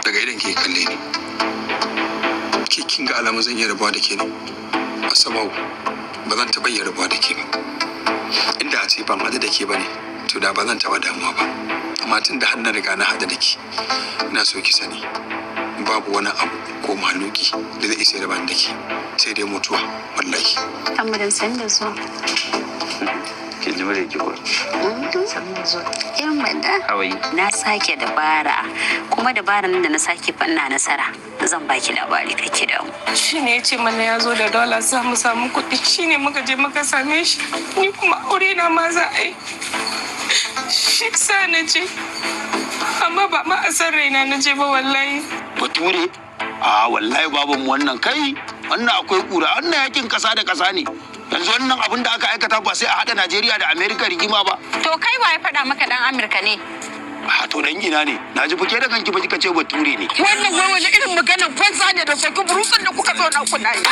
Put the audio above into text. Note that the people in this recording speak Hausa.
Daga idan ke kalle ni, ke kin ga alamun zan iya rabuwa da ke ne? Asama'u, ba zan taɓa iya rabuwa da ke ba. Inda a ce ban haɗu da ke ba ne, to da ba zan taɓa damuwa ba. Amma tun da har na riga na haɗu da ke, ina so ki sani babu wani abu ko mahaluki da zai isa raba ni da ke, sai dai mutuwa, wallahi. Dan madan, san da zuwa. Kin ji mure ki ko? San da zuwa. Yan mada. How are you? Na sake dabara, kuma dabarar nan da na sake fanna nasara. Zan baki labari, kake da mu. Shi ne ya ce mana ya zo da dola za mu samu kuɗi. Shi ne muka je muka same shi. Ni kuma aure na ma za a yi. Shi sa na je. Amma ba ma a san raina na je ba, wallahi. Bature a wallahi baban wannan, kai, wannan akwai kura. Wannan yakin kasa da kasa ne. Yanzu wannan abin da aka aikata, ba sai a haɗa Najeriya da Amerika rigima ba? To kai, wa ya faɗa maka ɗan Amurka ne? A to, dan ina ne? Na ji fuke da kanki ba kika ce bature ne. Wannan wai wani irin maganan banza ne da soki burutsun da kuka zo na kuna yi?